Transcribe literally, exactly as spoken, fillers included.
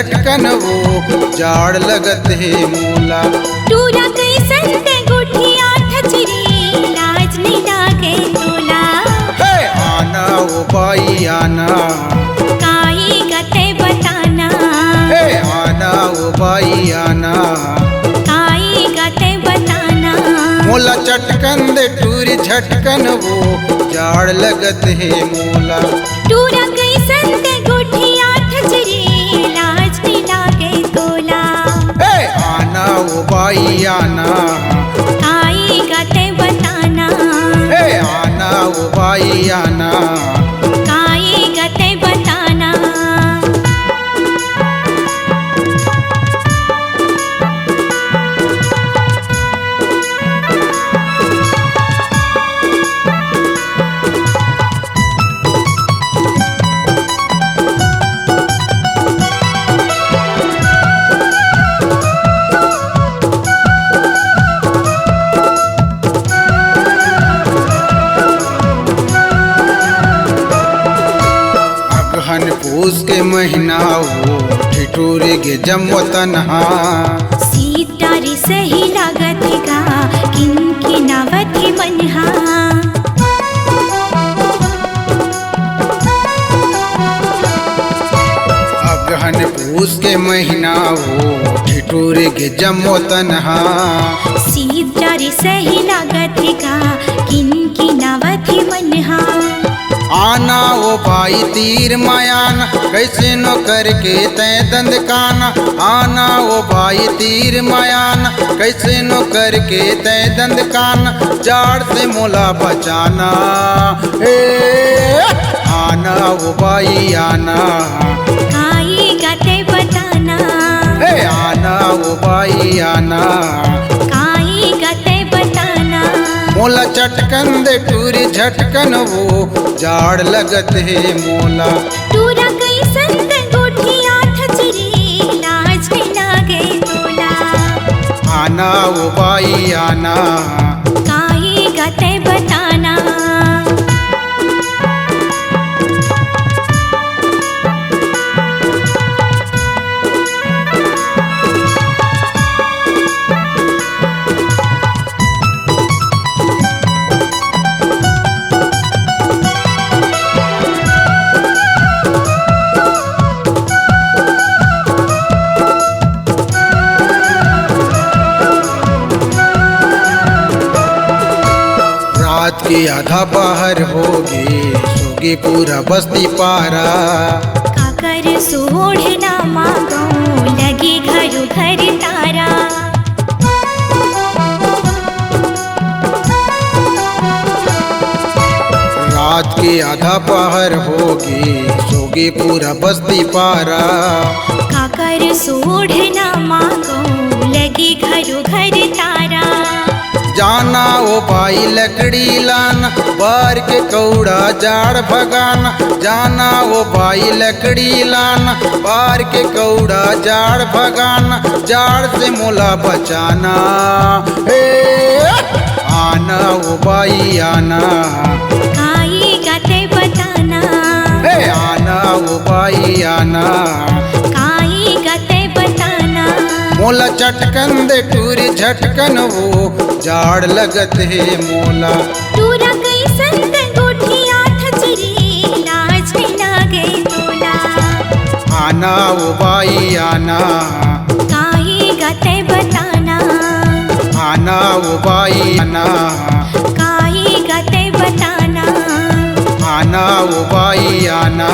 झटकन वो जाड़ लगत हे मोला। टूरा कइसन ते गोठियाथस रे, लाज नइ लागे तोला। हे आना ओ बाई आना। काई गा ते बताना। हे आना ओ बाई आना। काई गा ते बताना। मोला चटकन दे टूरी झटकन वो जाड़ लगत हे मोला। टूरा कइसन ते गोठियाथस रे, लाज नइ लागे तोला। हे आना ओ बाई आना। काई गा ते बताना। हे आना ओ बाई आना। काई गा ते बताना। अगहन पूस के महीना वो ठिठुर गे जम्मो तनहा। सीता रे सही लागत हे गा, किनकिनावत हे मनहा। अगहन पूस के महीना वो ठिठुर गे जम्मो तनहा। सीता रे सही लागत हे गा, किनकिनावत हे मनहा। आना ओ बाई तीर मयान, कइसे नो करके तैं दंदकान। आना ओ बाई तीर मयान, कइसे नो करके तैं दंदकान। जाड़ से मोला बचाना। ए, आना ओ बाई आना। काई गा ते बताना। ए, आना ओ बाई आना। काई गा ते बताना। मोला चटकन दे टूरी झटकन वो जाड़ लगत हे मोला। टूरा कइसन ते गोठियाथस रे, लाज नइ लागे तोला। आना ओ बाई आना। काई गा ते बताना। रात के आधा पहर होगे, सोगे पूरा बस्ती पारा। काकर सोढ़ना मांगो, लगे घरो घर तारा। रात के आधा पहर होगे, सोगे पूरा बस्ती पारा। काकर सोढ़ना मांगो, लगे घरो घर तारा। जाना ओ बाई लकड़ी लान, बार के कौड़ा जाड़ भगान। जाना ओ बाई लकड़ी लान, बार के कौड़ा जाड़ भगान। जाड़ से मोला बचाना। हे आना ओ बाई आना। काई गा ते बताना। हे आना ओ बाई आना। काई गा ते बताना। मोला चटकन दे टूरी झटकन वो जाड़ लगत हे मोला। टूरा कइसन ते गोठियाथस रे, लाज नइ लागे तोला। आना ओ बाई आना। काई गा ते बताना। आना ओ बाई आना। काई गा ते बताना। आना ओ बाई आना।